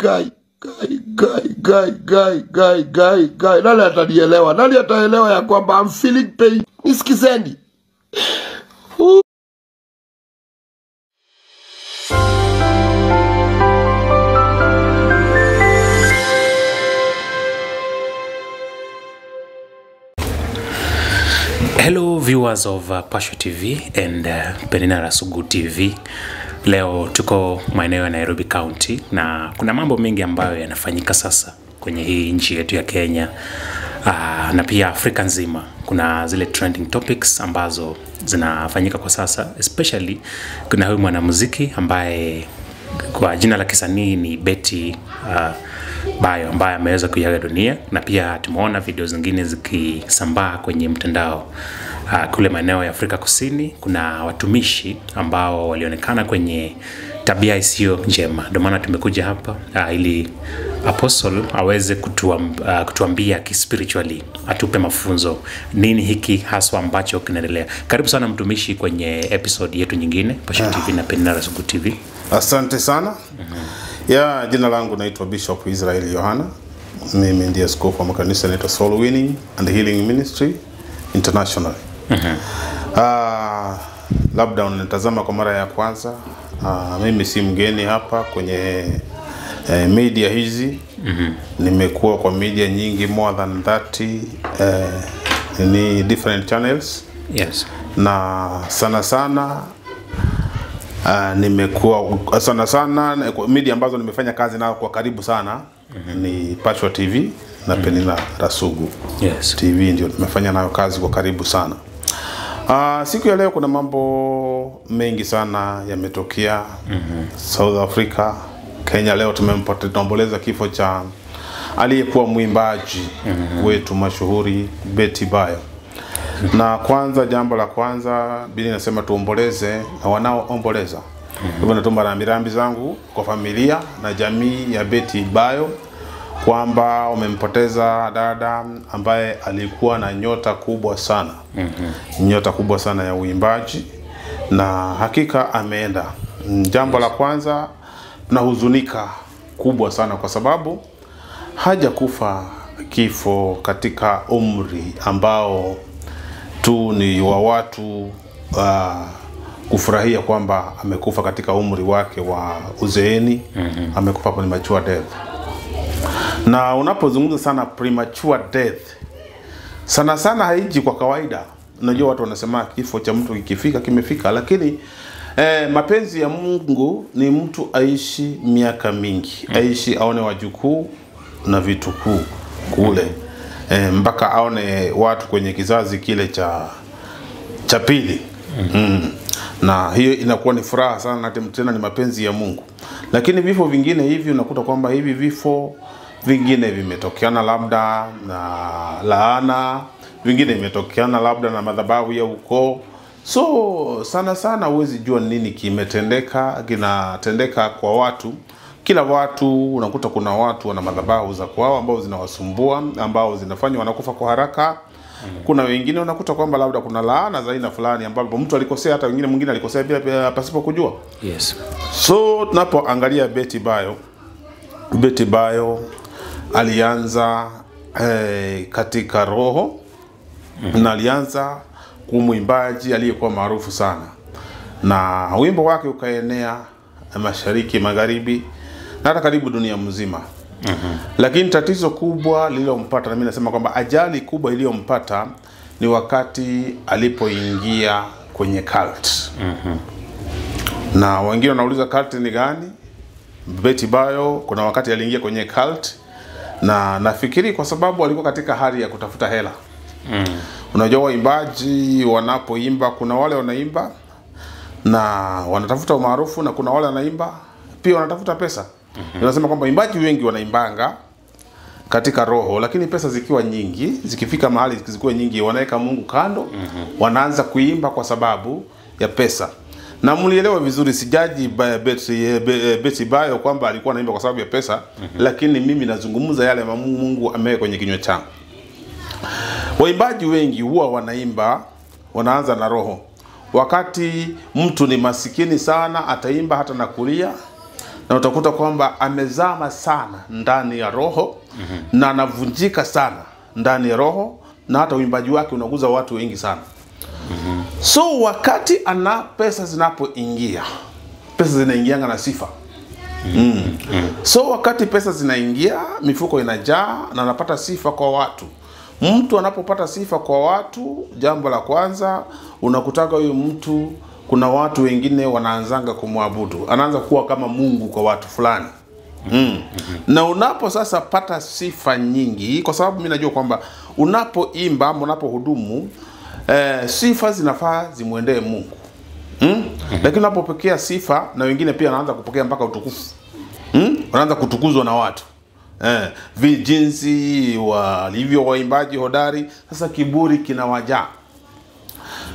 Guy, guy, guy, guy, guy, guy, guy, guy. Nani atanielewa? Nani ataelewa ya kwamba I'm feeling pain? Nisikizeni. Hello viewers of Pasho TV and Penina Rasugu TV. Leo tuko maeneo ya Nairobi County na kuna mambo mengi ambayo yanafanyika sasa kwenye hii nchi yetu ya Kenya, na pia Afrika nzima. Kuna zile trending topics ambazo zinafanyika kwa sasa, especially kuna huyu mwanamuziki ambaye kwa jina la kisanii ni Betty Bayo ambaye ameweza kuiaga dunia, na pia tumeona video zingine zikisambaa kwenye mtandao. Kule maeneo ya Afrika Kusini kuna watumishi ambao walionekana kwenye tabia isiyo njema. Ndio maana tumekuja hapa ili Apostle aweze kutuambia kispiritually, atupe mafunzo nini hiki haswa ambacho kinaendelea. Karibu sana mtumishi kwenye episode yetu nyingine Pasho TV na Penina Rasugu TV. Asante sana. Ya, jina langu naitwa Bishop Israel Yohana. Mimi ndiye askofu wa makanisa naitwa Soul Winning and Healing Ministry International. Labda unanitazama kwa mara ya kwanza. Mimi si mgeni hapa kwenye media hizi. Nimekuwa kwa media nyingi, more than 30 ni different channels. Yes. Na sana sana nimekuwa sana sana media ambazo nimefanya kazi nao kwa karibu sana ni Pasho TV na Penina Rasugu. Yes. TV ndio nimefanya nayo kazi kwa karibu sana. Siku ya leo kuna mambo mengi sana yametokea. South Africa, Kenya leo tumeomboleza kifo cha aliyekuwa mwimbaji wetu mashuhuri Betty Bayo. Na kwanza, jambo la kwanza Biblia inasema tuomboleze na wanaoomboleza. Hivyo natuma rambirambi zangu kwa familia na jamii ya Betty Bayo kwamba wamempoteza dada ambaye alikuwa na nyota kubwa sana. Nyota kubwa sana ya uimbaji, na hakika ameenda. Jambo la kwanza, tunahuzunika kubwa sana kwa sababu hajakufa kifo katika umri ambao tu ni wa watu kufurahia kwamba amekufa katika umri wake wa uzeeni. Amekufa premature death. Na unapozungumza sana premature death, sana sana haiji kwa kawaida. Unajua watu wanasema kifo cha mtu kikifika kimefika, lakini mapenzi ya Mungu ni mtu aishi miaka mingi, aishi aone wajukuu na vitukuu kule, mpaka aone watu kwenye kizazi kile cha pili. Na hiyo inakuwa ni furaha sana, na tena ni mapenzi ya Mungu. Lakini vifo vingine hivi unakuta kwamba hivi vifo vingine vimetokeana labda na laana, vingine vimetokeana labda na madhabahu ya ukoo. So sana sana huwezi jua nini kimetendeka, kinatendeka kwa watu. Kila watu unakuta kuna watu wana madhabahu za kwao ambao zinawasumbua, ambao zinafanya wanakufa kwa haraka. Kuna wengine unakuta kwamba labda kuna laana za aina fulani ambapo mtu alikosea, hata wengine mwingine alikosea bila pasipo kujua. Yes. So tunapoangalia Betty Bayo, Betty Bayo alianza katika roho na alianza kumwimbaji aliyekuwa maarufu sana, na wimbo wake ukaenea mashariki, magharibi na hata karibu dunia mzima. Lakini tatizo kubwa lililompata, na mimi nasema kwamba ajali kubwa iliyompata ni wakati alipoingia kwenye cult. Na wengine wanauliza cult ni gani? Betty Bayo kuna wakati aliingia kwenye cult, na nafikiri kwa sababu alikuwa katika hali ya kutafuta hela. Unajua waimbaji wanapoimba, kuna wale wanaimba na wanatafuta umaarufu, na kuna wale wanaimba pia wanatafuta pesa. Tunasema kwamba waimbaji wengi wanaimbanga katika roho, lakini pesa zikiwa nyingi, zikifika mahali zikiwa nyingi, wanaweka Mungu kando, wanaanza kuimba kwa sababu ya pesa. Na mlielewa vizuri, sijaji Betty Bayo kwamba alikuwa anaimba kwa sababu ya pesa, lakini mimi nazungumza yale Mungu ameweka kwenye kinywa changu. Waimbaji wengi huwa wanaimba, wanaanza na roho. Wakati mtu ni masikini sana, ataimba hata na kulia, Na utakuta kwamba amezama sana ndani ya roho na anavunjika sana ndani ya roho, na hata uimbaji wake unaguza watu wengi sana. So wakati ana pesa zinapoingia, pesa zinaingianga na sifa. So wakati pesa zinaingia, mifuko inajaa na anapata sifa kwa watu. Mtu anapopata sifa kwa watu, jambo la kwanza unakutaka huyu mtu, kuna watu wengine wanaanzanga kumwabudu, anaanza kuwa kama Mungu kwa watu fulani. Na unapo sasa pata sifa nyingi, kwa sababu mimi najua kwamba unapoimba ama unapohudumu, sifa zinafaa zimuendee Mungu. Lakini unapopokea sifa na wengine pia wanaanza kupokea mpaka utukufu. Wanaanza kutukuzwa na watu. Jinsi walivyo waimbaji hodari, sasa kiburi kinawajaa.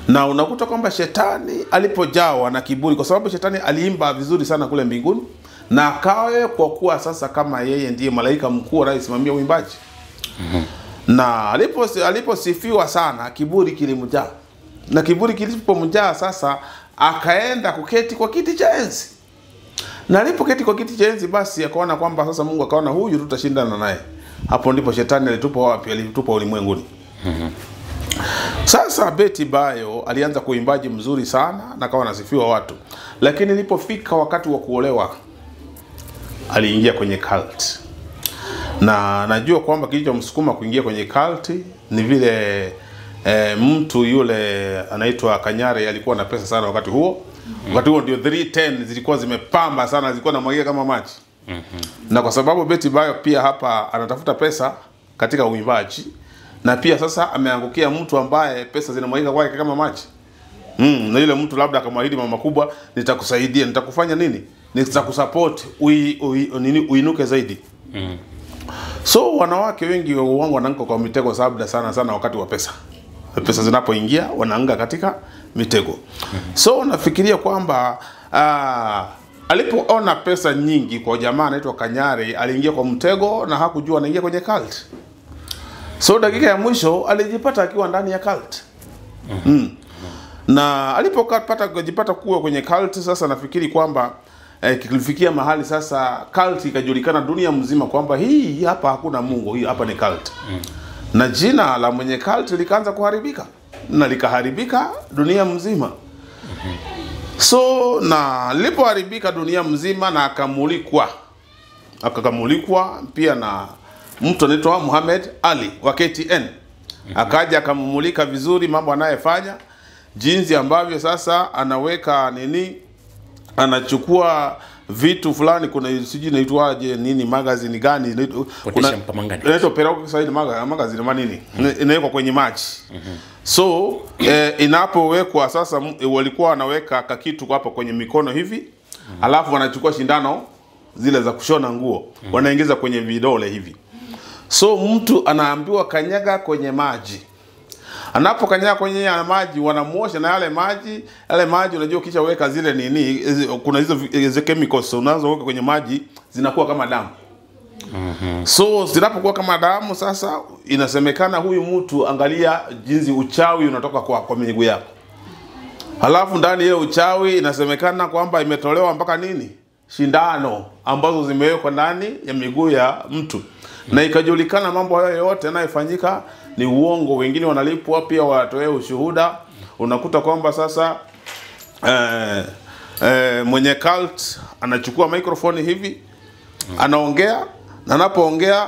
Na unakuta kwamba shetani alipojawa na kiburi, kwa sababu shetani aliimba vizuri sana kule mbinguni, na akawe kwa kuwa sasa kama yeye ndiye malaika mkuu anayesimamia uimbaji. Na aliposifiwa sana, kiburi kilimjaa. Na kiburi kilipomjaa sasa akaenda kuketi kwa kiti cha enzi. Na alipoketi kwa kiti cha enzi, basi akaona kwamba sasa Mungu akaona huyu tutashindana naye. Hapo ndipo shetani alitupa wapi? Alitupa ulimwenguni. Sasa Betty Bayo alianza kuimbaji mzuri sana na akawa anasifiwa watu. Lakini ilipofika wakati wa kuolewa, aliingia kwenye cult. Na najua kwamba kilichomsukuma kuingia kwenye cult ni vile mtu yule anaitwa Kanyare alikuwa na pesa sana wakati huo. Wakati huo ndio 310 zilikuwa zimepamba sana, zilikuwa na mwagia kama maji. Na kwa sababu Betty Bayo pia hapa anatafuta pesa katika uimbaji, na pia sasa ameangukia mtu ambaye pesa zinamwagika kwake kama maji. Na yule mtu labda akamwahidi mama kubwa, nitakusaidia, nitakufanya nini? Nitakusupport uinuke zaidi. So wanawake wengi wangu wanaanguka kwa mitego sababu sana sana wakati wa pesa. Pesa zinapoingia wanaanguka katika mitego. So nafikiria kwamba alipoona pesa nyingi kwa jamaa anaitwa Kanyare, aliingia kwa mtego na hakujua anaingia kwenye cult. So dakika ya mwisho alijipata akiwa ndani ya cult. Na alipopata kujipata kuwa kwenye cult, sasa nafikiri kwamba kilifikia mahali sasa cult ikajulikana dunia mzima kwamba hii hapa hakuna Mungu, hii hapa ni cult. Na jina la mwenye cult likaanza kuharibika na likaharibika dunia mzima. So na lilipoharibika dunia mzima na akamulikwa pia na mtu anaitwa Muhammad Ali wa KTN. Akaja akamumulika vizuri mambo anayefanya, jinsi ambavyo sasa anaweka nini, anachukua vitu fulani, kuna sijui inaitwaje nini, magazine gani, kuna inaitwa peroxide magazine ma nini, inawekwa kwenye maji. So inapowekwa sasa, walikuwa wanaweka kakitu hapa kwenye mikono hivi, alafu wanachukua shindano zile za kushona nguo, wanaingiza kwenye vidole hivi. So mtu anaambiwa kanyaga kwenye maji. Anapokanyaga kwenye maji wanamuosha na yale maji, yale maji unajua kisha weka zile nini, kuna hizo chemicals unazoweka kwenye maji zinakuwa kama damu. So zinapokuwa kama damu sasa inasemekana huyu mtu, angalia jinsi uchawi unatoka kwa miguu yako. Halafu ndani ile uchawi inasemekana kwamba imetolewa mpaka nini? Shindano ambazo zimewekwa ndani ya miguu ya mtu. Na ikajulikana mambo hayo yote yanayofanyika ni uongo, wengine wanalipwa pia watoe ushuhuda. Unakuta kwamba sasa mwenye cult anachukua microphone hivi, anaongea, na anapoongea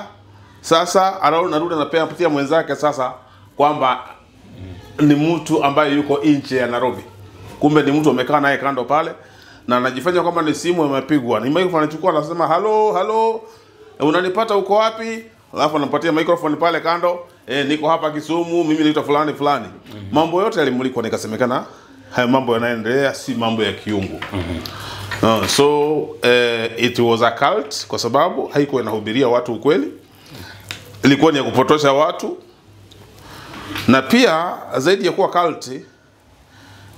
sasa anarudi anapatia mwenzake sasa kwamba ni mtu ambaye yuko nje ya Nairobi. Kumbe ni mtu amekaa naye kando pale na anajifanya kwamba ni simu imepigwa. Ni microphone anachukua anasema hello hello, unanipata uko wapi? Alafu anampatia microphone pale kando, niko hapa Kisumu, mimi naitwa fulani fulani. Mambo yote yalimulikwa nikasemekana haya mambo yanaendelea si mambo ya kiungu. So it was a cult kwa sababu haikuwa inahubiria watu ukweli. Ilikuwa ni ya kupotosha watu. Na pia zaidi ya kuwa cult,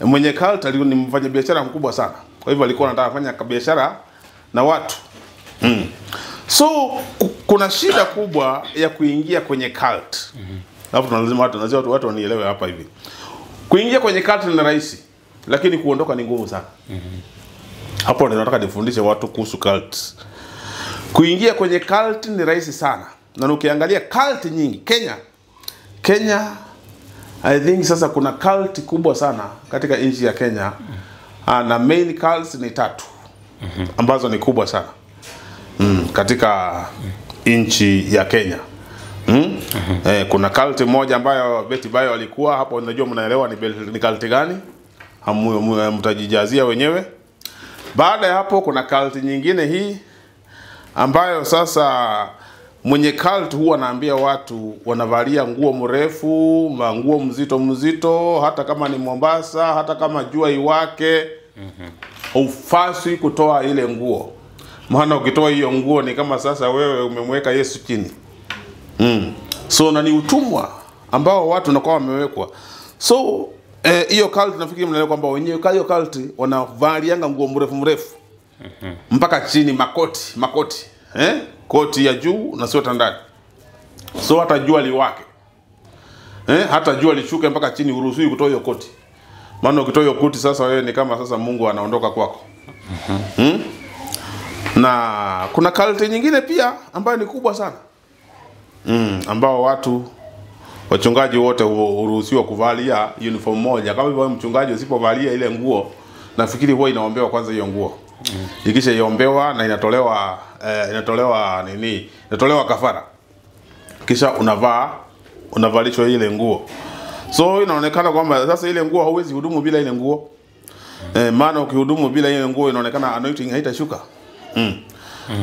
mwenye cult alikuwa ni mfanyabiashara mkubwa sana. Kwa hivyo alikuwa anataka kufanya biashara na watu. So kuna shida kubwa ya kuingia kwenye cult. Alafu tunalazima watu wanielewe hapa hivi. Kuingia kwenye cult ni rahisi, lakini kuondoka ni ngumu sana. Hapo ndio nataka nifundishe watu kuhusu cults. Kuingia kwenye cult ni rahisi sana. Na ukiangalia cult nyingi Kenya I think sasa kuna cult kubwa sana katika nchi ya Kenya. Na main cults ni 3 ambazo ni kubwa sana katika nchi ya Kenya. Kuna cult moja ambayo Betty Bayo alikuwa hapo, unajua mnaelewa ni cult gani, mtajijazia wenyewe. Baada ya hapo kuna cult nyingine hii ambayo sasa mwenye cult huwa anaambia watu wanavalia nguo mrefu, nguo mzito mzito, hata kama ni Mombasa, hata kama jua iwake, ufaswi kutoa ile nguo. Maana ukitoa hiyo nguo ni kama sasa wewe umemweka Yesu chini. So na ni utumwa ambao watu wanakuwa wamewekwa. So hiyo cult nafikiri mnaelewa kwamba wenyewe hiyo cult wanavalianga nguo mrefu mrefu mpaka chini, makoti. Koti ya juu na sweta ndani. So hata jua liwake, hata jua lishuke mpaka chini, uruhusiwi kutoa hiyo koti. Maana ukitoa hiyo koti sasa wewe ni kama sasa Mungu anaondoka kwako. Na kuna cult nyingine pia ambayo ni kubwa sana, ambao watu wachungaji wote huruhusiwa kuvalia uniform moja. Kama hivyo mchungaji usipovalia ile nguo, nafikiri huwa inaombewa kwanza hiyo nguo. Ikisha iombewa na inatolewa inatolewa nini? Inatolewa kafara. Kisha unavalishwa ile nguo. So inaonekana kwamba sasa ile nguo hauwezi hudumu bila ile nguo. Maana ukihudumu bila ile nguo inaonekana anointing haitashuka.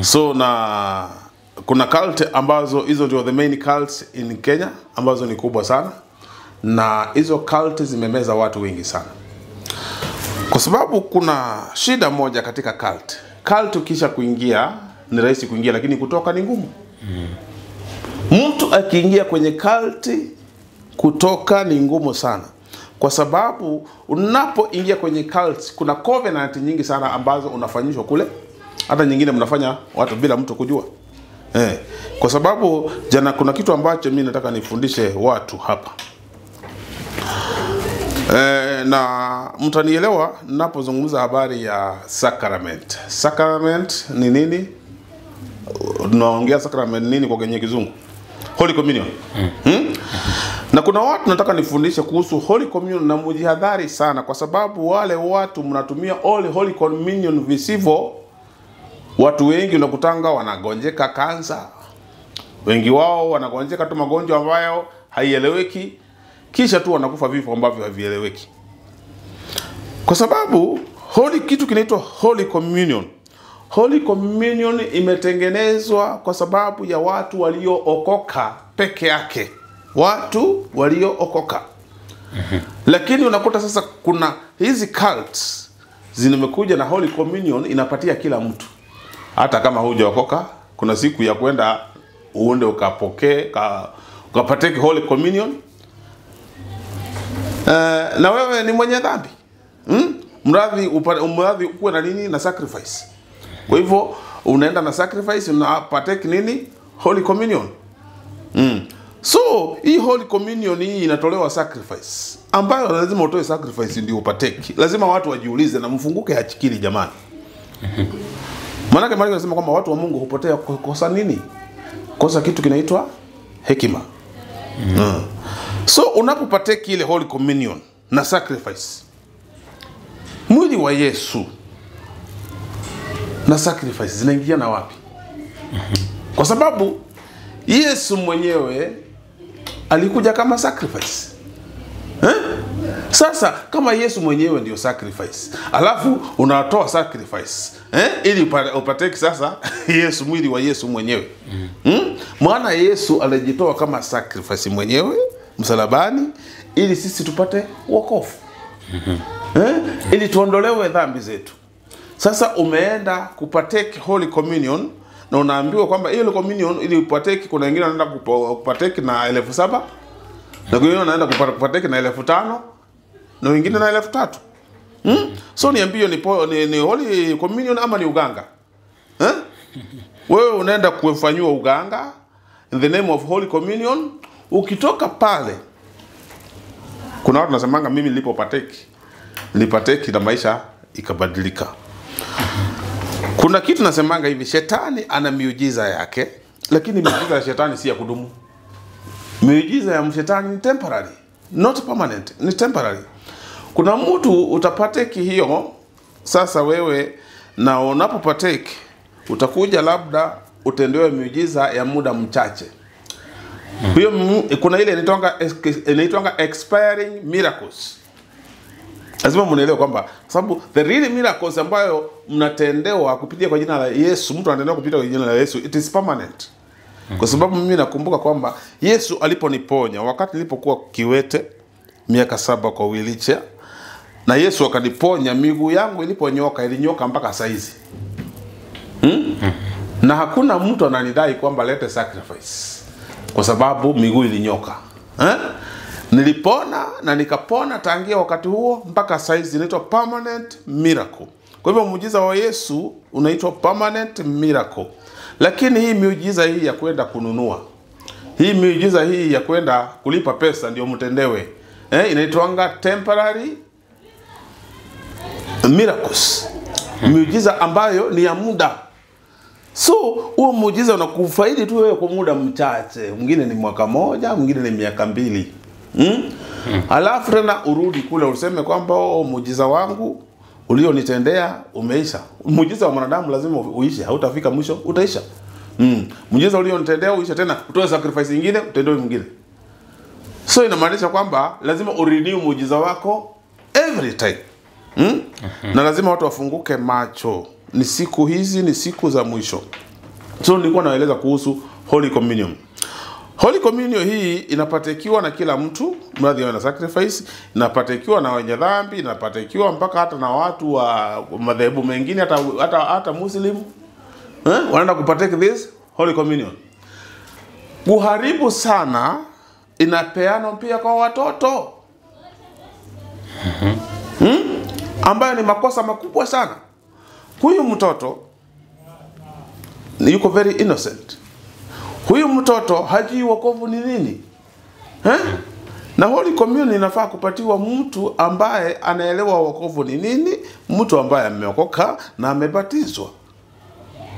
So na kuna cult ambazo hizo ndio the main cults in Kenya ambazo ni kubwa sana, na hizo cult zimemeza watu wengi sana. Kwa sababu kuna shida moja katika cult. Cult ukisha kuingia ni rahisi kuingia, lakini kutoka ni ngumu. Mtu akiingia kwenye cult kutoka ni ngumu sana. Kwa sababu unapoingia kwenye cult kuna covenant nyingi sana ambazo unafanyishwa kule. Hata nyingine mnafanya watu bila mtu kujua. Kwa sababu jana kuna kitu ambacho mimi nataka nifundishe watu hapa. Na mtanielewa ninapozungumza habari ya sacrament. Sacrament ni nini? Tunaongea sacrament nini kwa kwenye kizungu? Holy Communion. Na kuna watu nataka nifundishe kuhusu Holy Communion, na mjihadhari sana kwa sababu wale watu mnatumia all Holy Communion visivyo. Watu wengi unakutanga wanagonjeka kansa. Wengi wao wanagonjeka tu magonjwa ambayo haieleweki, kisha tu wanakufa vifo ambavyo havieleweki. Kwa sababu holy kitu kinaitwa Holy Communion. Holy Communion imetengenezwa kwa sababu ya watu waliookoka peke yake. Watu waliookoka. Lakini unakuta sasa kuna hizi cults zimekuja na Holy Communion inapatia kila mtu. Hata kama hujaokoka, kuna siku ya kwenda uende ukapokee, ukapateke Holy Communion. Na wewe ni mwenye dhambi. Mradhi ukuwe na nini? Na sacrifice. Kwa hivyo unaenda na sacrifice, unapateke nini? Holy Communion. So hii Holy Communion hii inatolewa sacrifice, ambayo lazima utoe sacrifice ndio upateke. Lazima watu wajiulize na mfunguke akili jamani. Maana kama anasema kwamba watu wa Mungu hupotea kosa nini? Kosa kitu kinaitwa hekima. So unapopateki ile Holy Communion na sacrifice, mwili wa Yesu na sacrifice zinaingia na wapi? Kwa sababu Yesu mwenyewe alikuja kama sacrifice. Sasa kama Yesu mwenyewe ndio sacrifice, alafu unatoa sacrifice ili upateki sasa Yesu, mwili wa Yesu mwenyewe. Maana Yesu alijitoa kama sacrifice mwenyewe msalabani ili sisi tupate wokovu. Ili tuondolewe dhambi zetu. Sasa umeenda kupateki Holy Communion na unaambiwa kwamba hiyo communion ili upateki, kuna wengine wanaenda kupateki na 7,000, na wengine wanaenda kupateki na 5,000, na wengine na 3,000. So niambie ni Holy Communion ama ni uganga? Wewe unaenda kufanywa uganga in the name of Holy Communion. Ukitoka pale, kuna watu nasemanga mimi nilipopateki, nilipateki na maisha ikabadilika. Kuna kitu nasemanga hivi, shetani ana miujiza yake, lakini miujiza ya shetani si ya kudumu. Miujiza ya mshetani ni temporary, not permanent, ni temporary. Kuna mtu utapateki hiyo sasa wewe, na unapopateki utakuja labda utendewe miujiza ya muda mchache. Hiyo kuna ile inaitwanga expiring miracles. Lazima mnielewe kwamba sababu the real miracles ambayo mnatendewa kupitia kwa jina la Yesu, mtu anatendewa kupitia kwa jina la Yesu, it is permanent. Kwa sababu mimi nakumbuka kwamba Yesu aliponiponya wakati nilipokuwa kiwete miaka 7 kwa wheelchair, na Yesu akaniponya, miguu yangu iliponyoka ilinyoka mpaka saizi. Na hakuna mtu ananidai kwamba lete sacrifice kwa sababu miguu ilinyoka. Nilipona na nikapona tangia wakati huo mpaka saizi, inaitwa permanent miracle. Kwa hivyo muujiza wa Yesu unaitwa permanent miracle. Lakini hii miujiza hii ya kwenda kununua, hii miujiza hii ya kwenda kulipa pesa ndio mtendewe, inaitwanga temporary miracles. Miujiza ambayo ni ya muda. So huo muujiza unakufaidi tu wewe kwa muda mchache, mwingine ni mwaka moja, mwingine ni miaka 2. Alafu tena urudi kule useme kwamba oh, muujiza wangu ulionitendea umeisha. Muujiza wa mwanadamu lazima uishe, hautafika mwisho, utaisha. Muujiza ulionitendea uishe, tena utoe sacrifice nyingine, utendewe mwingine. So inamaanisha kwamba lazima urenew muujiza wako every time. Na lazima watu wafunguke macho. Ni siku hizi, ni siku za mwisho. So nilikuwa naeleza kuhusu Holy Communion. Holy Communion hii inapatekiwa na kila mtu, mradhi awe na sacrifice, inapatekiwa na wenye dhambi, inapatekiwa mpaka hata na watu wa madhehebu mengine, hata Muslim, wanaenda kupateki this Holy Communion. Kuharibu sana, inapeanwa pia kwa watoto. Ambayo ni makosa makubwa sana. Huyu mtoto yuko very innocent. Huyu mtoto hajui wokovu ni nini. Na Holy Communion inafaa kupatiwa mtu ambaye anaelewa wokovu ni nini, mtu ambaye ameokoka na amebatizwa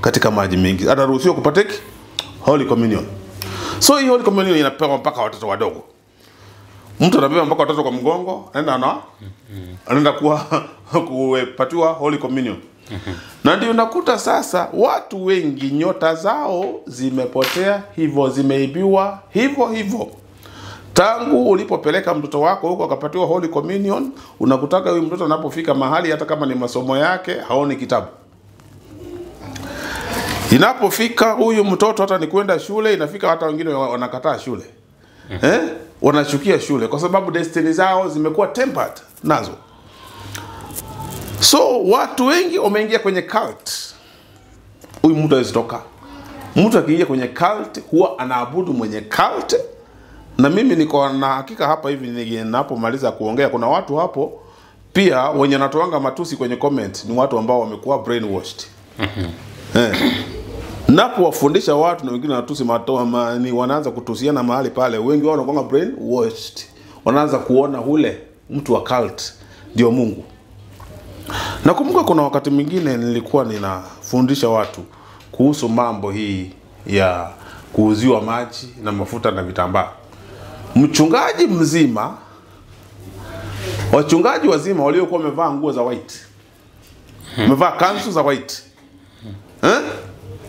katika maji mengi. Anaruhusiwa kupatiki Holy Communion. So hii Holy Communion inapewa mpaka watoto wadogo. Mtu anabeba mpaka watoto kwa mgongo, anaenda anaenda kupatiwa Holy Communion. Na ndio unakuta sasa watu wengi nyota zao zimepotea hivyo, zimeibiwa hivyo hivyo. Tangu ulipopeleka mtoto wako huko akapatiwa Holy Communion, unakutaka huyu mtoto anapofika mahali hata kama ni masomo yake haoni kitabu. Inapofika huyu mtoto hata ni kwenda shule, inafika hata wengine wanakataa shule. Wanachukia shule kwa sababu destiny zao zimekuwa tempered nazo. So watu wengi wameingia kwenye cult. Huyu mtu hawezi toka. Mtu akiingia kwenye cult huwa anaabudu mwenye cult. Na mimi niko na hakika hapa hivi ninapomaliza kuongea kuna watu hapo pia wenye wanatoanga matusi kwenye comment ni watu ambao wamekuwa brainwashed. Napowafundisha watu na wengine wanatusi matoa ni wanaanza kutusiana mahali pale, wengi wao wanakuwa brainwashed. Wanaanza kuona ule mtu wa cult ndio Mungu. Nakumbuka kuna wakati mwingine nilikuwa ninafundisha watu kuhusu mambo hii ya kuuziwa maji na mafuta na vitambaa. Mchungaji mzima, wachungaji wazima waliokuwa wamevaa nguo za white, wamevaa kanzu za white,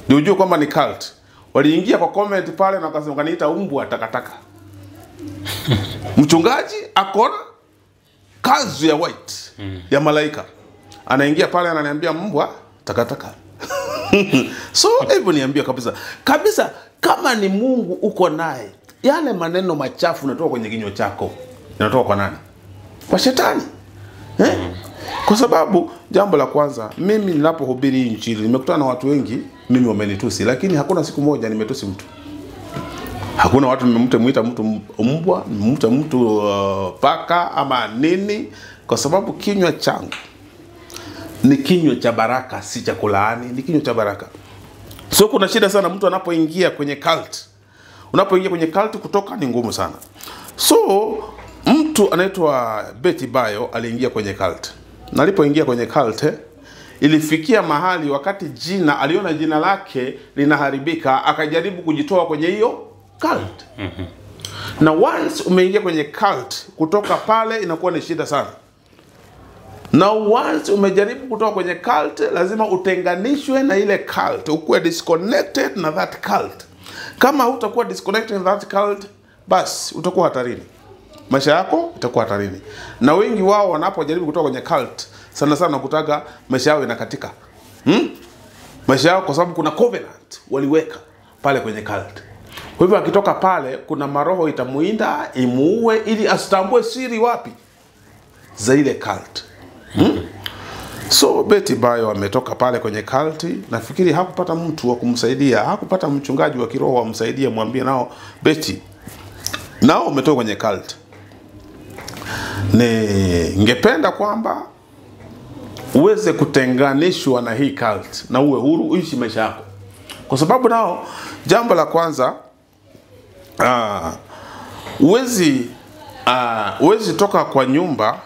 ndio ujue kwamba ni cult. Waliingia kwa comment pale na wakasema kaniita umbwa takataka. Mchungaji akona kanzu ya white ya malaika, anaingia pale ananiambia mbwa takataka. So hebu niambia kabisa kabisa, kama ni Mungu uko naye, yale maneno machafu unatoka kwenye kinywa chako yanatoka kwa nani? Kwa shetani. Kwa sababu jambo la kwanza, mimi ninapohubiri injili nimekutana na watu wengi mimi wamenitusi, lakini hakuna siku moja nimetusi mtu. Hakuna watu nimemmuita mtu mbwa, nimemmuita mtu paka ama nini, kwa sababu kinywa changu ni kinywa cha baraka, si cha kulaani, ni kinywa cha baraka. So kuna shida sana mtu anapoingia kwenye cult. Unapoingia kwenye cult kutoka ni ngumu sana. So mtu anaitwa Betty Bayo aliingia kwenye cult. Na alipoingia kwenye cult, Ilifikia mahali wakati jina aliona jina lake linaharibika, akajaribu kujitoa kwenye hiyo cult. Na once umeingia kwenye cult, kutoka pale inakuwa ni shida sana. Na once umejaribu kutoka kwenye cult, lazima utenganishwe na ile cult, ukuwe disconnected na that cult. Kama hutakuwa disconnected na that cult, bas utakuwa hatarini. Maisha yako itakuwa hatarini. Na wengi wao wanapojaribu kutoka kwenye cult, sana sana kutaka maisha yao inakatika. Maisha yao, kwa sababu kuna covenant waliweka pale kwenye cult. Kwa hivyo akitoka pale kuna maroho itamuinda, imuue ili asitambue siri wapi za ile cult. So Betty Bayo ametoka pale kwenye cult, nafikiri hakupata mtu wa kumsaidia, hakupata mchungaji wa kiroho amsaidie, mwambie nao Betty, nao umetoka kwenye cult. Ningependa kwamba uweze kutenganishwa na hii cult na uwe huru uishi maisha yako. Kwa sababu nao jambo la kwanza, uwezi toka kwa nyumba.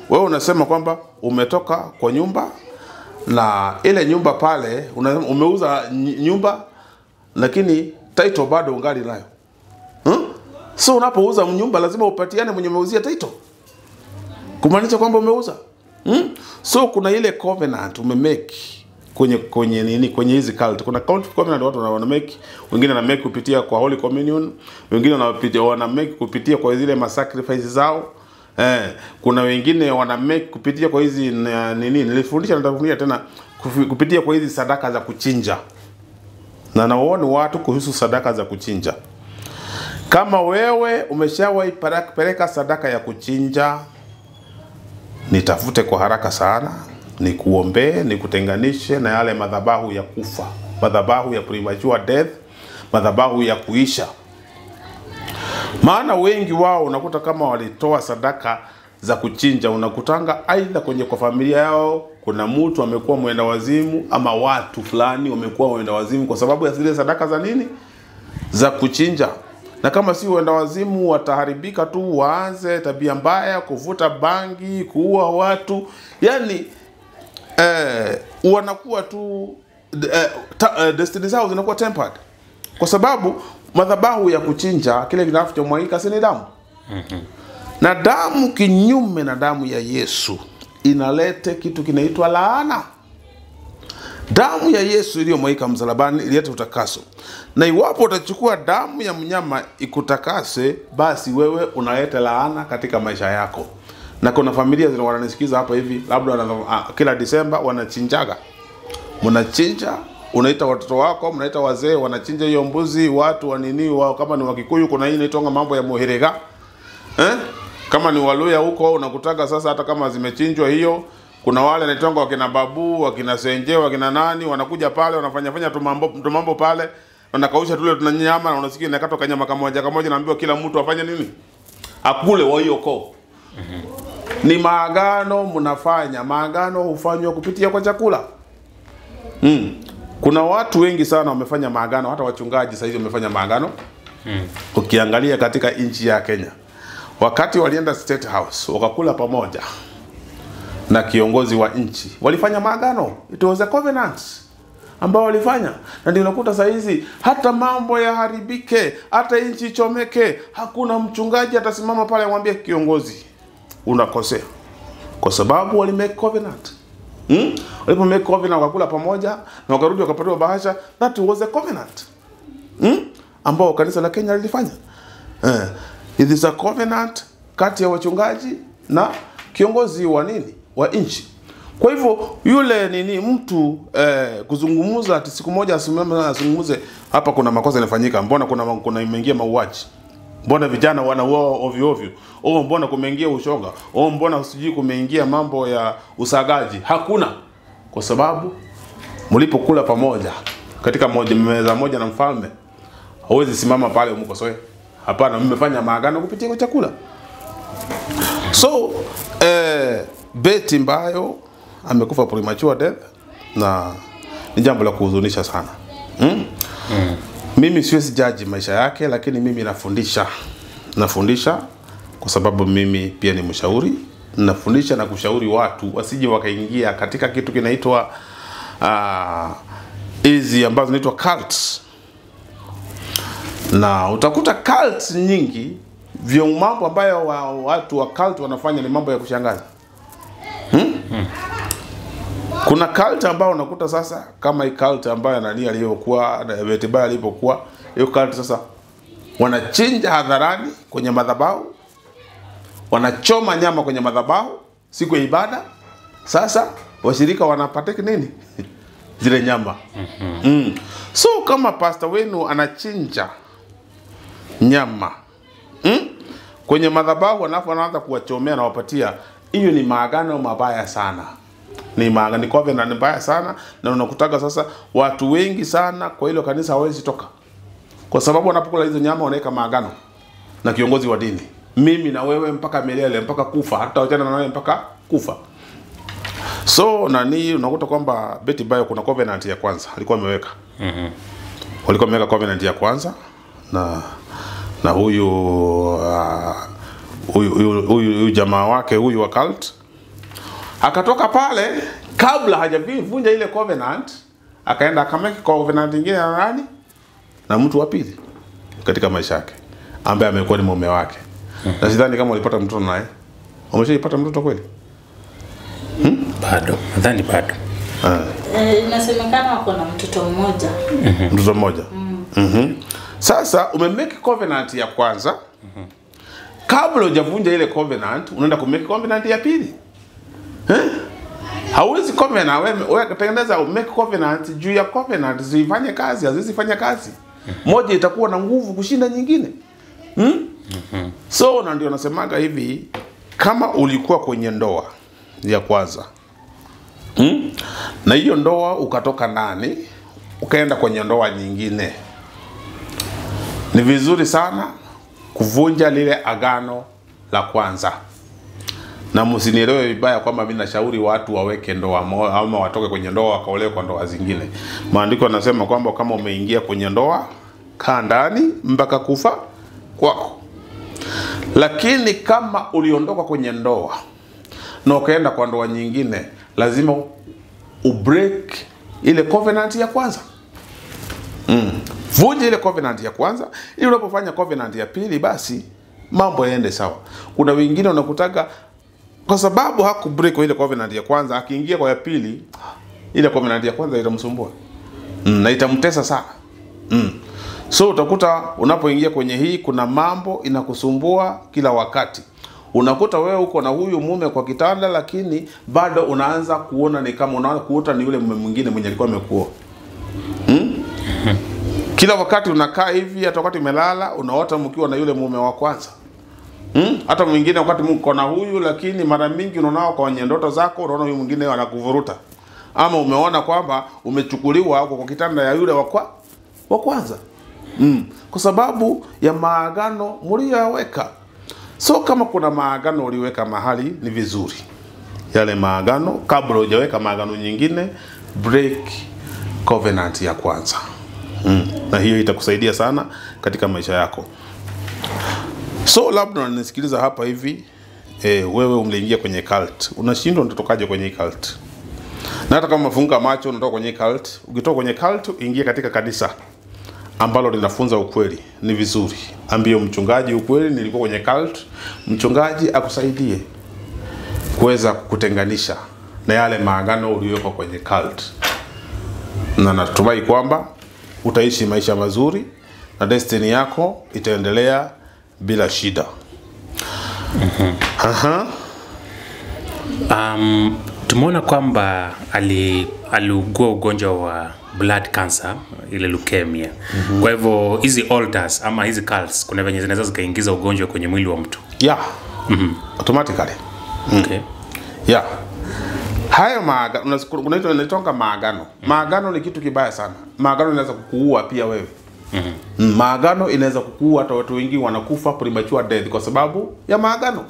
Wewe unasema kwamba umetoka kwa nyumba, na ile nyumba pale umeuza nyumba, lakini title bado ungali nayo. So unapouza nyumba lazima upatiane mwenye umeuzia title, kumaanisha kwamba umeuza. So kuna ile covenant umemake kwenye nini, kwenye hizi cult. Kuna covenant watu wana make, wengine wana make kupitia kwa Holy Communion, wengine wana make kupitia kwa zile masacrifices zao. Kuna wengine wana make kupitia kwa hizi nini, nilifundisha na nitafundisha tena, kupitia kwa hizi sadaka za kuchinja. Na nawaona watu kuhusu sadaka za kuchinja. Kama wewe umeshawahi peleka sadaka ya kuchinja, nitafute kwa haraka sana, nikuombee, nikutenganishe na yale madhabahu ya kufa, madhabahu ya premature death, madhabahu ya kuisha. Maana wengi wao unakuta kama walitoa sadaka za kuchinja, unakutanga aidha kwenye kwa familia yao kuna mtu amekuwa mwenda wazimu, ama watu fulani wamekuwa mwenda wazimu kwa sababu ya zile sadaka za nini, za kuchinja. Na kama si wenda wazimu wataharibika tu, waanze tabia mbaya, kuvuta bangi, kuua watu. Yani wanakuwa tu destiny zao zinakuwa tempered. Kwa sababu madhabahu ya kuchinja kile kinachomwagika si ni damu. Na damu kinyume na damu ya Yesu inalete kitu kinaitwa laana. Damu ya Yesu iliyomwagika msalabani ilileta utakaso. Na iwapo utachukua damu ya mnyama ikutakase, basi wewe unaleta laana katika maisha yako. Na kuna familia zina wananisikiza hapa hivi, labda kila Disemba wanachinjaga. Mnachinja, unaita watoto wako, mnaita wazee, wanachinja hiyo mbuzi, watu wa nini wao, kama ni Wakikuyu kuna hii inaitwa mambo ya muherega. Kama ni Waluya huko unakutaka sasa hata kama zimechinjwa hiyo, kuna wale wanaitwa wakina babu, wakina senje, wakina nani, wanakuja pale wanafanya fanya tumambo pale, wanakausha tule tunanyama, na unasikia inakatwa kanyama kamoja kamoja, naambiwa kila mtu afanye nini? Akule wa hiyo koo. Ni maagano mnafanya, maagano hufanywa kupitia kwa chakula. Kuna watu wengi sana wamefanya maagano, hata wachungaji sasa hivi wamefanya maagano. Ukiangalia katika nchi ya Kenya, wakati walienda State House wakakula pamoja na kiongozi wa nchi, walifanya maagano. It was a covenant ambao walifanya. Na ndio unakuta saa hizi hata mambo yaharibike, hata nchi ichomeke, hakuna mchungaji atasimama pale amwambie kiongozi unakosea, kwa sababu wali make covenant. Walipo make covenant wakakula pamoja na wakarudi wakapatiwa bahasha. That was a covenant ambao kanisa la Kenya lilifanya. It is a covenant kati ya wachungaji na kiongozi wa nini, wa nchi. Kwa hivyo yule nini mtu kuzungumza ati siku moja asimame na azungumze hapa kuna makosa yanafanyika, mbona kuna imeingia mauaji, mbona vijana wanauawa ovyo ovyo, oh mbona kumeingia ushoga, oh mbona sijui kumeingia mambo ya usagaji. Hakuna, kwa sababu mlipokula pamoja katika meza moja na mfalme, hauwezi simama pale umkosoe. Hapana, mmefanya maagano kupitia kwa chakula. So Betty Bayo amekufa premature death, na ni jambo la kuhuzunisha sana. Mimi siwezi judge maisha yake, lakini mimi nafundisha. Nafundisha kwa sababu mimi pia ni mshauri Nafundisha na kushauri watu wasije wakaingia katika kitu kinaitwa hizi ambazo zinaitwa cults. Na utakuta cults nyingi, mambo ambayo watu wa cult wanafanya ni mambo ya kushangaza. Kuna cult ambao unakuta sasa kama hii cult ambayo nani aliyokuwa Betty Bayo alipokuwa, hiyo cult sasa wanachinja hadharani kwenye madhabahu, wanachoma nyama kwenye madhabahu siku ya ibada. Sasa washirika wanapateki nini? Zile nyama. So kama pastor wenu anachinja nyama kwenye madhabahu alafu anaanza kuwachomea na wapatia, hiyo ni maagano mabaya sana. Ni maagano, ni covenant mbaya sana. Na unakutaga sasa watu wengi sana kwa hilo kanisa hawezi toka, kwa sababu wanapokula hizo nyama wanaweka maagano na kiongozi wa dini, mimi na wewe mpaka milele, mpaka kufa, hatutaachana na wewe mpaka kufa. So nani unakuta kwamba Betty Bayo kuna covenant ya kwanza alikuwa ameweka. Walikuwa ameweka covenant ya kwanza na huyu huyu jamaa wake huyu wa cult. Akatoka pale kabla hajavunja ile covenant, akaenda akamake covenant nyingine na nani? Na mtu wa pili katika maisha yake ambaye amekuwa ni mume wake. Na sidhani kama walipata mtoto naye. Wameshaipata mtoto kweli? Bado, nadhani bado. Inasemekana wako na mtoto mmoja. Mtoto mmoja. Sasa umemake covenant ya kwanza. Kabla hujavunja ile covenant, unaenda kumake covenant ya pili. Hauwezi covenant wewe kutengeneza make covenant juu ya covenant zifanye kazi, hazifanye kazi. Moja itakuwa na nguvu kushinda nyingine. So na ndio nasemaga hivi, kama ulikuwa kwenye ndoa ya kwanza, na hiyo ndoa ukatoka ndani ukaenda kwenye ndoa nyingine, ni vizuri sana kuvunja lile agano la kwanza. Na msinielewe vibaya kwamba mimi nashauri watu waweke ndoa ama watoke kwenye ndoa wakaolewe kwa ndoa zingine. Maandiko yanasema kwamba kama umeingia kwenye ndoa, kaa ndani mpaka kufa kwako. Lakini kama uliondoka kwenye ndoa na ukaenda kwa ndoa nyingine, lazima ubreak ile covenant ya kwanza. Vunja ile covenant ya kwanza, ili unapofanya covenant ya pili basi mambo yaende sawa. Kuna wengine wanakutaka kwa sababu hakubreak ile covenant ya kwanza, akiingia kwa ya pili ile covenant ya kwanza itamsumbua. Na itamtesa sana. So utakuta unapoingia kwenye hii kuna mambo inakusumbua kila wakati. Unakuta wewe uko na huyu mume kwa kitanda, lakini bado unaanza kuona ni kama unaanza kuota ni yule mume mwingine mwenye alikuwa amekuoa. Kila wakati unakaa hivi, hata wakati umelala unaota mkiwa na yule mume wa kwanza. Hata mwingine wakati mko na huyu, lakini mara mingi unaona kwenye ndoto zako unaona huyu mwingine anakuvuruta. Ama umeona kwamba umechukuliwa huko kwa kitanda ya yule wa kwanza. Kwa sababu ya maagano mliyoweka. So kama kuna maagano uliweka mahali, ni vizuri yale maagano kabla hujaweka maagano nyingine, break covenant ya kwanza. Na hiyo itakusaidia sana katika maisha yako. So labda unanisikiliza hapa hivi, wewe umeingia kwenye cult, unashindwa unatokaje kwenye cult. Na hata kama umefunga macho unatoka kwenye cult, ukitoka kwenye cult ingia katika kanisa ambalo linafunza ukweli. Ni vizuri ambie mchungaji ukweli, nilikuwa kwenye cult, mchungaji akusaidie kuweza kukutenganisha na yale maagano uliyoweka kwenye cult. Na natumai kwamba utaishi maisha mazuri na destiny yako itaendelea bila shida. Tumeona kwamba aliugua ugonjwa wa blood cancer, ile leukemia. Kwa hivyo hizi altars ama hizi cults kuna venye zinaweza zikaingiza ugonjwa kwenye mwili wa mtu. Yeah. Automatically. Okay. Yeah. Hayo maagano kunaitwa maagano. Maagano ni kitu kibaya sana. Maagano inaweza kukuua pia wewe. Maagano inaweza kukuua, hata watu wengi wanakufa premature death kwa sababu ya maagano.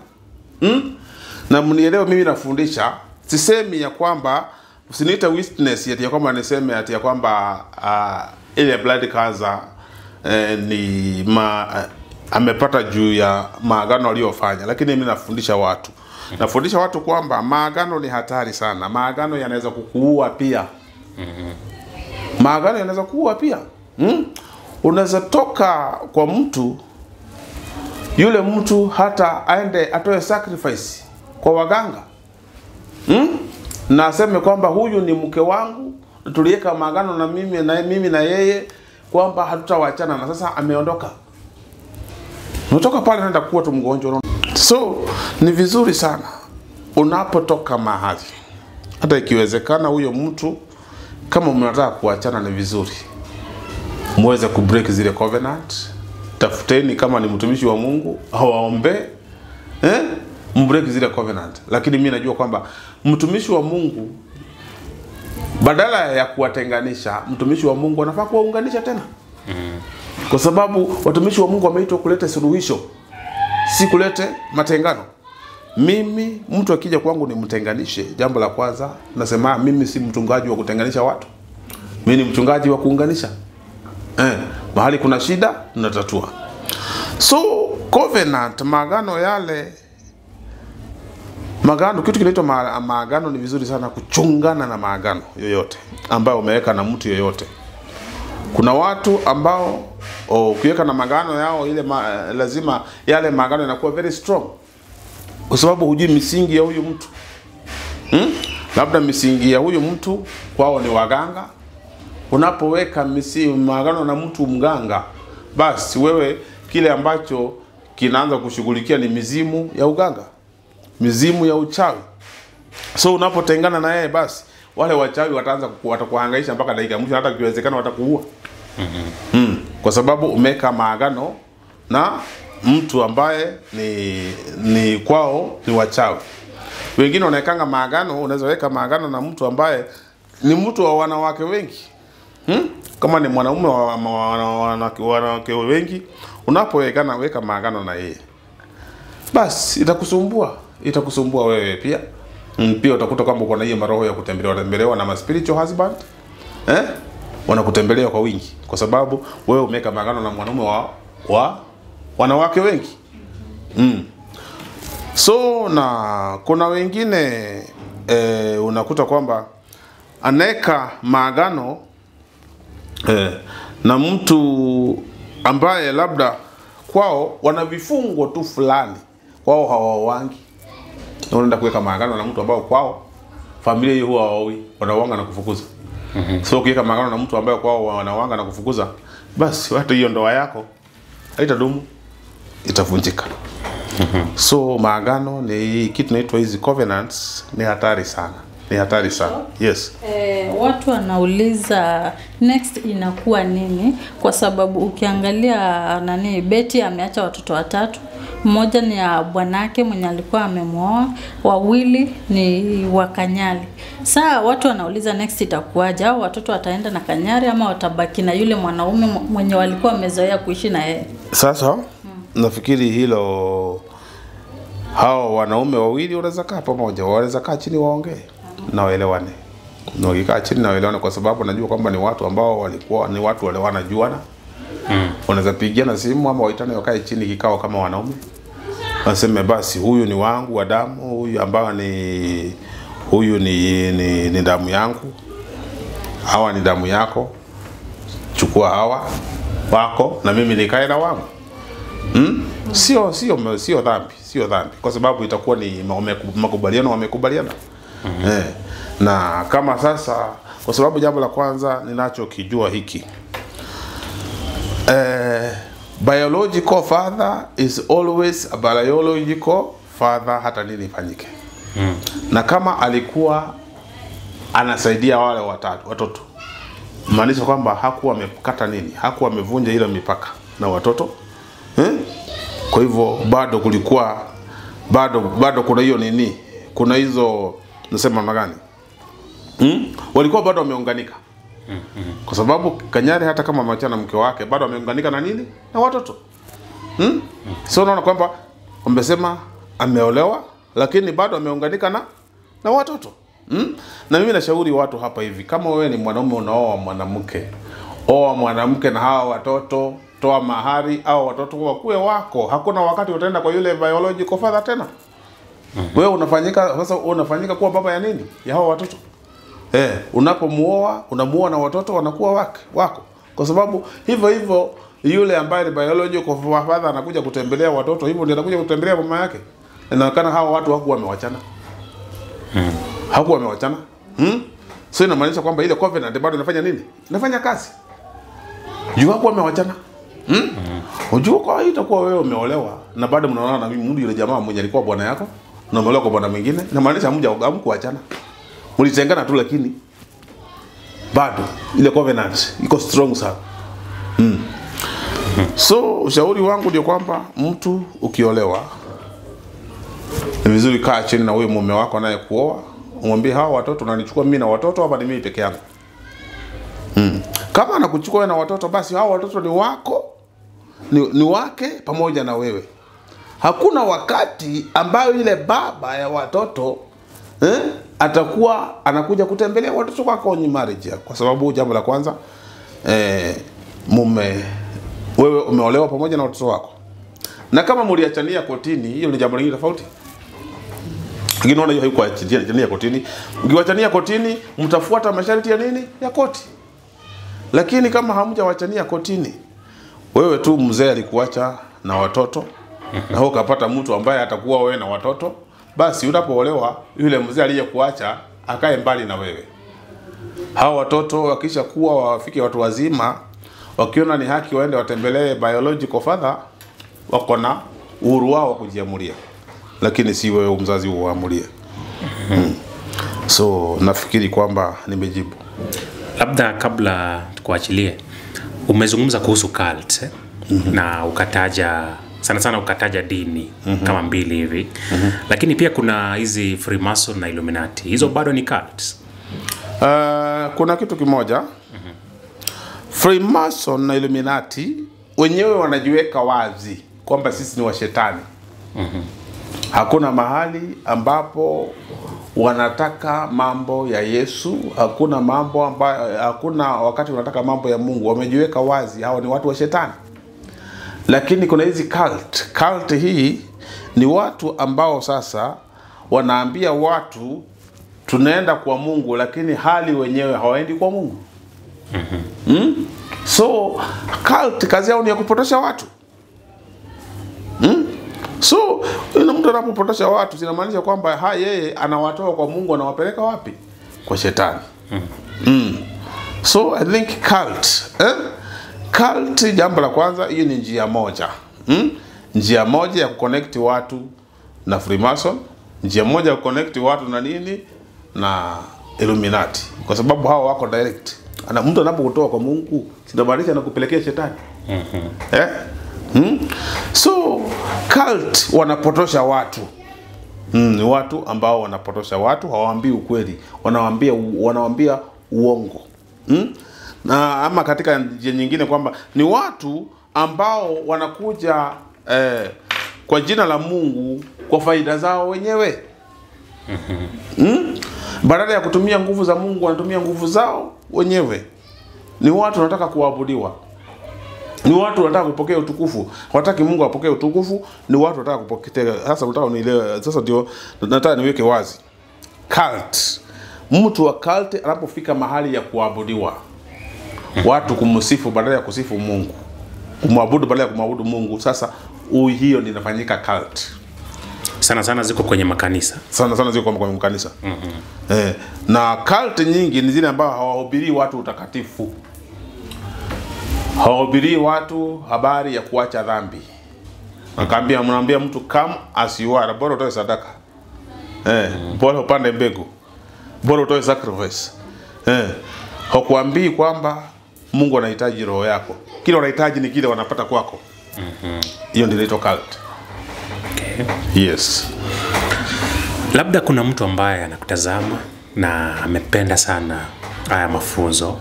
Na mnielewe, mimi nafundisha, sisemi ya kwamba usiniite witness ya kwamba niseme ati ya kwamba ile blood cancer ni amepata juu ya maagano aliyofanya, lakini mimi nafundisha watu. Nafundisha watu kwamba maagano ni hatari sana. Maagano yanaweza kukuua pia. Maagano yanaweza kuua pia. Unaweza toka kwa mtu, yule mtu hata aende atoe sacrifice kwa waganga. Na aseme kwamba huyu ni mke wangu, tuliweka maagano na mimi na yeye kwamba hatutaachana, na sasa ameondoka. Unatoka pale unaenda kuwa tu mgonjwa. So ni vizuri sana unapotoka mahali, hata ikiwezekana huyo mtu kama mnataka kuachana, ni vizuri muweze kubreak zile covenant. Tafuteni kama ni mtumishi wa Mungu awaombe, mbreak zile covenant. Lakini mimi najua kwamba mtumishi wa Mungu badala ya kuwatenganisha, mtumishi wa Mungu anafaa kuwaunganisha tena. Kwa sababu watumishi wa Mungu wameitwa kuleta suluhisho, si kulete matengano. Mimi mtu akija kwangu nimtenganishe, jambo la kwanza nasema mimi si mchungaji wa kutenganisha watu. Mimi ni mchungaji wa kuunganisha. Mahali kuna shida tunatatua. So covenant, maagano yale, maagano, kitu kinaitwa maagano, ni vizuri sana kuchungana na maagano yoyote ambayo umeweka na mtu yoyote. Kuna watu ambao ukiweka na maagano yao ile lazima yale maagano yanakuwa very strong, kwa sababu hujui misingi ya huyu mtu. Labda misingi ya huyu mtu kwao ni waganga. Unapoweka maagano na mtu mganga, basi wewe kile ambacho kinaanza kushughulikia ni mizimu ya uganga, mizimu ya uchawi. So unapotengana na yeye, basi wale wachawi wataanza watakuhangaisha mpaka dakika ya mwisho, hata ikiwezekana watakuua. Kwa sababu umeka maagano na mtu ambaye ni kwao ni wachawi. Wengine wanaekanga maagano, unaweza weka maagano na mtu ambaye ni mtu wa wanawake wengi. Kama ni mwanaume wa wanawake wengi, unapoweka weka maagano na yeye, basi itakusumbua wewe pia. Pia utakuta kwamba uko na hiyo maroho ya kutembelewa na spiritual husband. Wanakutembelea kwa wingi kwa sababu wewe umeweka maagano na mwanaume wa wanawake wengi. So na kuna wengine unakuta kwamba anaweka maagano na mtu ambaye labda kwao wana vifungo tu fulani, kwao hawaoangi. Unaenda kuweka maagano na mtu ambao kwao familia hiyo huwa hawaoi, wanaoanga na kufukuza. So ukiweka maagano na mtu ambaye kwao wanaoanga na kufukuza, basi hata hiyo ndoa yako haitadumu, itavunjika. So maagano ni kitu inaitwa hizi covenants, ni hatari sana. Ni hatari sana. Yes. Watu wanauliza next inakuwa nini, kwa sababu ukiangalia Betty ameacha watoto watatu. Mmoja ni ya bwanake mwenye alikuwa amemuoa, wawili ni wa Kanyari. Sasa watu wanauliza next itakuwaje, au watoto wataenda na Kanyari ama watabaki na yule mwanaume mwenye walikuwa wamezoea kuishi na yeye? Sasa nafikiri hilo, hao wanaume wawili wanaweza kaa pamoja, wanaweza kaa chini waongee na waelewane. Na wakikaa chini na waelewane, kwa sababu najua kwamba ni watu ambao walikuwa ni watu wale wanajuana. Wanaweza pigiana simu ama waitane wakae chini kikao kama wanaume. Waseme basi huyu ni wangu wa damu, huyu ambao ni huyu ni damu yangu. Hawa ni damu yako. Chukua hawa wako na mimi nikae na wangu. Sio dhambi, sio dhambi, kwa sababu itakuwa ni makubaliano, wamekubaliana. Na kama sasa, kwa sababu jambo la kwanza ninachokijua hiki, biological father is always a biological father, hata nini ifanyike. Na kama alikuwa anasaidia wale watoto, maanisha kwamba hakuwa amekata nini, hakuwa amevunja ile mipaka na watoto. Kwa hivyo bado kulikuwa bado kuna hiyo nini, kuna hizo nasema namna gani, walikuwa bado wameunganika. Kwa sababu Kanyari hata kama ameachana na mke wake bado ameunganika na nini, na watoto. So unaona kwamba wamesema ameolewa lakini bado ameunganika na watoto. Na mimi nashauri watu hapa hivi, kama wewe ni mwanaume unaoa mwanamke, oa mwanamke na hawa watoto, toa mahari au watoto wakuwe wako. Hakuna wakati utaenda kwa yule biological father tena. Wewe unafanyika sasa, unafanyika kuwa baba ya nini? Ya hao watoto. Unapomuoa, unamuoa na watoto wanakuwa wako. Kwa sababu hivyo hivyo yule ambaye ni biological father anakuja kutembelea watoto, hivyo ndio anakuja kutembelea mama yake. Inaonekana hao watu hawakuwa wamewachana. Hawakuwa wamewachana. So inamaanisha kwamba ile covenant bado inafanya nini? Inafanya kazi. Juu hawakuwa wamewachana. Unajua kwa hiyo itakuwa wewe umeolewa na bado mnaonana na mimi yule jamaa mwenye alikuwa bwana yako na umeolewa kwa bwana mwingine, inamaanisha hamkuachana. Mlitengana tu, lakini bado ile covenant iko strong sana. So ushauri wangu ndio kwamba mtu ukiolewa ni vizuri kaa chini na huyo mume wako anayekuoa, umwambie hawa watoto unanichukua mimi na watoto hapa ni mimi peke yangu. Kama anakuchukua wewe na watoto, basi hawa watoto ni wako, ni wake pamoja na wewe. Hakuna wakati ambayo ile baba ya watoto atakuwa anakuja kutembelea watoto wako kwenye marriage. Kwa sababu jambo la kwanza, mume wewe umeolewa pamoja na watoto wako. Na kama mliachania kotini, hiyo ni jambo lingine tofauti. Lakini unaona hiyo haikuachania kotini. Ukiwachania kotini, mtafuata masharti ya nini? Ya koti. Lakini kama hamjawachania kotini, wewe tu mzee alikuacha na watoto, na wewe ukapata mtu ambaye atakuwa wewe na watoto, basi unapoolewa yule mzee aliyekuacha akae mbali na wewe. Hao watoto wakisha kuwa wafike watu wazima, wakiona ni haki waende watembelee biological father, wako na uhuru wao kujiamulia. Lakini si wewe mzazi uamulie. So nafikiri kwamba nimejibu. Labda kabla tukuachilie, umezungumza kuhusu cult, na ukataja sana sana ukataja dini kama mbili hivi. Lakini pia kuna hizi Freemason na Illuminati. Hizo bado ni cults? Kuna kitu kimoja. Freemason na Illuminati wenyewe wanajiweka wazi kwamba sisi ni washetani. Hakuna mahali ambapo wanataka mambo ya Yesu, hakuna mambo ambayo, hakuna wakati wanataka mambo ya Mungu. Wamejiweka wazi hao ni watu wa shetani. Lakini kuna hizi cult. Cult hii ni watu ambao sasa wanaambia watu tunaenda kwa Mungu, lakini hali wenyewe hawaendi kwa Mungu. So cult kazi yao ni ya kupotosha watu. So mtu anapopotosha watu inamaanisha kwamba yeye anawatoa kwa Mungu, anawapeleka wapi? Kwa shetani. So I think cult, cult jambo la kwanza, hiyo ni njia moja. Njia moja ya kuconnect watu na Freemason, njia moja ya kuconnect watu na nini? Na Illuminati. Kwa sababu hao wako direct. Ana mtu anapokutoa kwa Mungu, sinamaanisha anakupelekea shetani. So cult wanapotosha watu. Ni watu ambao wanapotosha watu, hawaambii ukweli, wanawaambia uongo. Na ama katika njia nyingine kwamba ni watu ambao wanakuja kwa jina la Mungu kwa faida zao wenyewe. Badala ya kutumia nguvu za Mungu wanatumia nguvu zao wenyewe. Ni watu wanataka kuabudiwa. Ni watu wanataka kupokea utukufu. Hawataki Mungu apokee utukufu, ni watu wanataka kupokea. Sasa nataka unielewe, sasa ndio nataka niweke wazi. Cult. Mtu wa cult anapofika mahali ya kuabudiwa, watu kumsifu badala ya kusifu Mungu, kumwabudu badala ya kumwabudu Mungu, sasa hiyo ndio inafanyika cult. Sana sana ziko kwenye makanisa. Sana sana ziko kwenye makanisa. Na cult nyingi ni zile ambao hawahubiri watu utakatifu. Hawahubiri watu habari ya kuacha dhambi. Akaambia, mnaambia mtu come as you are, bora utoe sadaka. Bora upande mbegu. Bora utoe sacrifice. Hakuambii kwamba Mungu anahitaji roho yako. Kile wanahitaji ni kile wanapata kwako. Hiyo ndio inaitwa cult. Okay. Yes. Labda kuna mtu ambaye anakutazama na amependa sana haya mafunzo,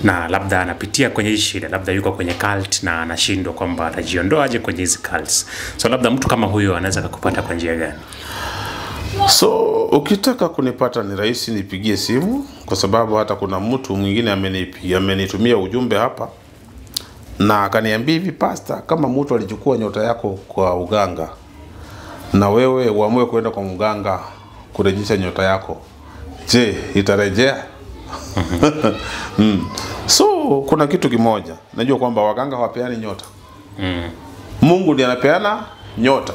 na labda anapitia kwenye hii shida, labda yuko kwenye cult na anashindwa kwamba atajiondoaje kwenye hizi cults. So labda mtu kama huyo anaweza kukupata kwa njia gani? So ukitaka kunipata ni rahisi, nipigie simu, kwa sababu hata kuna mtu mwingine amenitumia ujumbe hapa na akaniambia hivi, pastor, kama mtu alichukua nyota yako kwa uganga Na wewe uamue kwenda kwa mganga kurejesha nyota yako, je, itarejea? So kuna kitu kimoja najua kwamba waganga hawapeani nyota. Mungu ndiye anapeana nyota,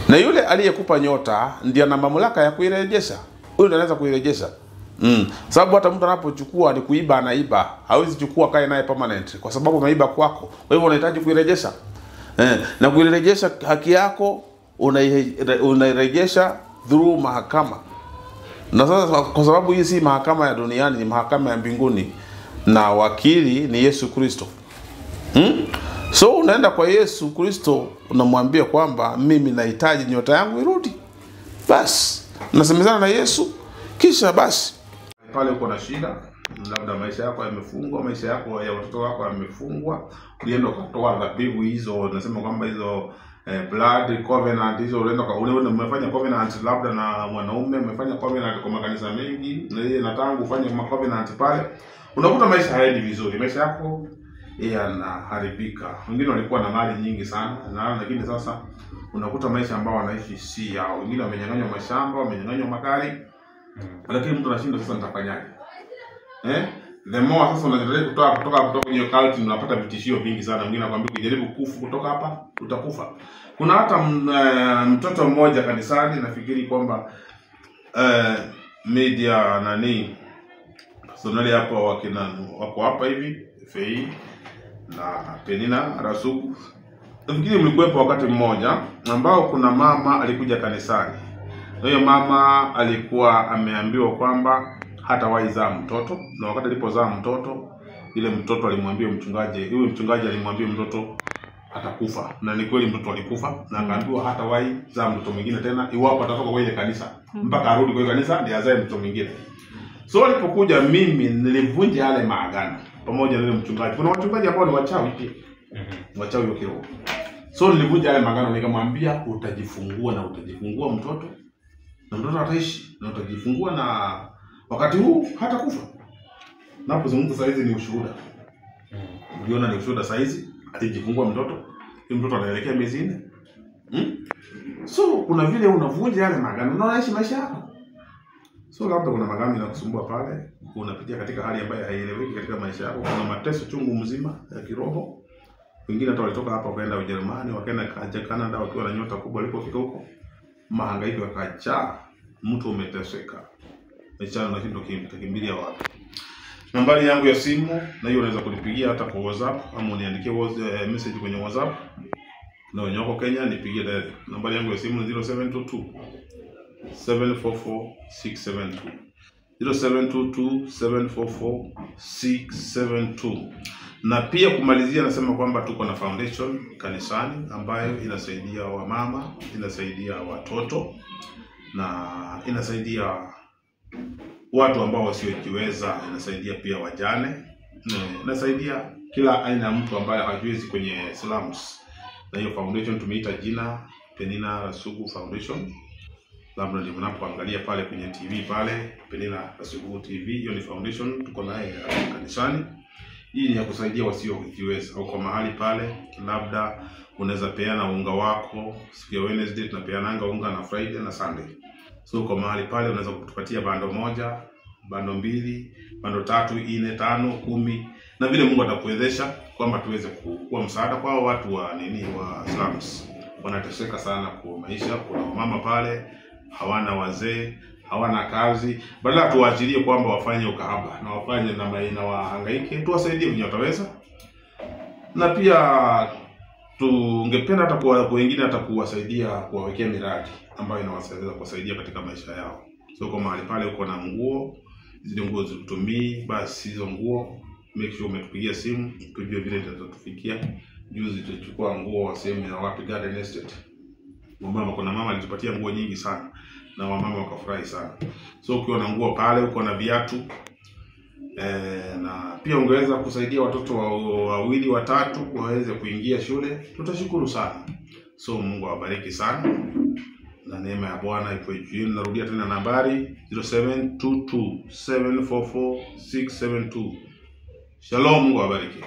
na yule aliyekupa nyota ndiye ana mamlaka ya kuirejesha. Huyo ndiye anaweza kuirejesha. Sababu hata mtu anapochukua ni kuiba, anaiba. Hawezi chukua kae naye permanent kwa sababu ameiba kwako. Kwa hivyo unahitaji kuirejesha. Na kuirejesha haki yako unairejesha through mahakama. Na sasa kwa sababu hii si mahakama ya duniani, ni mahakama ya mbinguni, na wakili ni Yesu Kristo. So unaenda kwa Yesu Kristo unamwambia kwamba mimi nahitaji nyota yangu irudi. Bas, unasemezana na Yesu kisha basi. Pale uko na shida, labda maisha yako yamefungwa, maisha yako ya watoto wako yamefungwa, ulienda ukatoa dhabihu hizo, nasema kwamba hizo blood covenant hizo, ulienda umefanya covenant labda na mwanaume, umefanya covenant kwa makanisa mengi, na yeye na tangu ufanye covenant pale, unakuta maisha hayaendi vizuri, maisha yako yanaharibika. Wengine walikuwa na mali nyingi sana, na lakini sasa unakuta maisha ambao wanaishi si yao. Wengine wamenyang'anywa mashamba, wamenyang'anywa magari. Lakini mtu anashindwa, sasa nitafanyaje? The more sasa unajaribu kutoka kwenye cult, unapata vitishio vingi sana. Wengine wanakuambia ukijaribu kufu kutoka hapa utakufa. Kuna hata mtoto mmoja kanisani, nafikiri kwamba media nani sonali hapo wakina wako hapa hivi Fei na Penina Rasugu. Nafikiri mlikuwepo wakati mmoja ambao kuna mama alikuja kanisani. Huyo mama alikuwa ameambiwa kwamba hatawahi zaa mtoto, na wakati alipozaa mtoto, ile mtoto alimwambia mchungaji, yule mchungaji alimwambia mtoto atakufa. Na ni kweli mtoto alikufa, na akaambiwa hatawahi zaa mtoto mwingine tena iwapo atatoka kwa ile kanisa, mpaka arudi kwa ile kanisa ndiye azae mtoto mwingine. So alipokuja mimi nilivunja yale maagano pamoja na yule mchungaji. Kuna wachungaji ambao ni wachawi pia. Wachawi wa kiroho. So nilivunja yale maagano, nikamwambia utajifungua na utajifungua mtoto, na mtoto ataishi, na utajifungua na wakati huu hatakufa. Napozungumza saa hizi ni ushuhuda. Uliona ni ushuhuda saa hizi, alijifungua mtoto, huyu mtoto anaelekea miezi 4. So kuna vile unavunja yale maagano na unaishi maisha yako. So labda kuna maagano yanakusumbua pale, unapitia katika hali ambayo haieleweki katika maisha yako, kuna mateso chungu mzima ya kiroho. Wengine hata walitoka hapa wakaenda Ujerumani, wakaenda Canada wakiwa na nyota kubwa, walipofika huko mahangaiko yakajaa, mtu umeteseka. Mchana unashindwa kukimbilia wapi. Nambari yangu ya simu, na hiyo unaweza kunipigia hata kwa WhatsApp ama uniandikie message kwenye WhatsApp. Na wenye wako Kenya nipigie direct. Nambari yangu ya simu ni 0722 744 672. 0722 744 672. Na pia kumalizia nasema kwamba tuko na foundation kanisani ambayo inasaidia wamama, inasaidia watoto na inasaidia watu ambao wasiojiweza, inasaidia pia wajane, inasaidia kila aina ya mtu ambaye hajiwezi kwenye slums. Na hiyo foundation tumeita jina Penina Rasugu Foundation. Labda ndio mnapoangalia pale kwenye TV pale Penina Rasugu TV, hiyo ni foundation tuko naye kanisani. Hii ni ya kusaidia wasiojiweza. Au kwa mahali pale labda unaweza peana unga wako siku ya Wednesday, tunapeananga unga na Friday na Sunday. So kwa mahali pale unaweza kutupatia bando 1, bando 2, bando 3, 4, 5, 10, na vile Mungu atakuwezesha kwamba tuweze kuwa msaada kwa watu wa nini wa slums. Wanateseka sana kwa maisha, kuna mama pale hawana wazee, hawana kazi. Badala tuwaachilie kwamba wafanye ukahaba na wafanye na maina wahangaike, tuwasaidie wenye wataweza. Na pia tungependa hata kwa wengine hata kuwasaidia kuwawekea miradi ambayo inawasaidia kuwasaidia katika maisha yao. So kwa mahali pale uko na nguo, zile nguo zikutumii, basi hizo nguo make sure umetupigia simu tujue vile tutatufikia. Juzi tulichukua nguo wa sehemu ya wapi Garden Estate. Mama, kuna mama alitupatia nguo nyingi sana na wamama wakafurahi sana. So ukiwa na nguo pale, uko na viatu na pia ungeweza kusaidia watoto wawili watatu waweze kuingia shule, tutashukuru sana. So Mungu awabariki sana na neema ya Bwana ipo juu yenu. Narudia tena nambari 0722 744 672. Shalom, Mungu awabariki.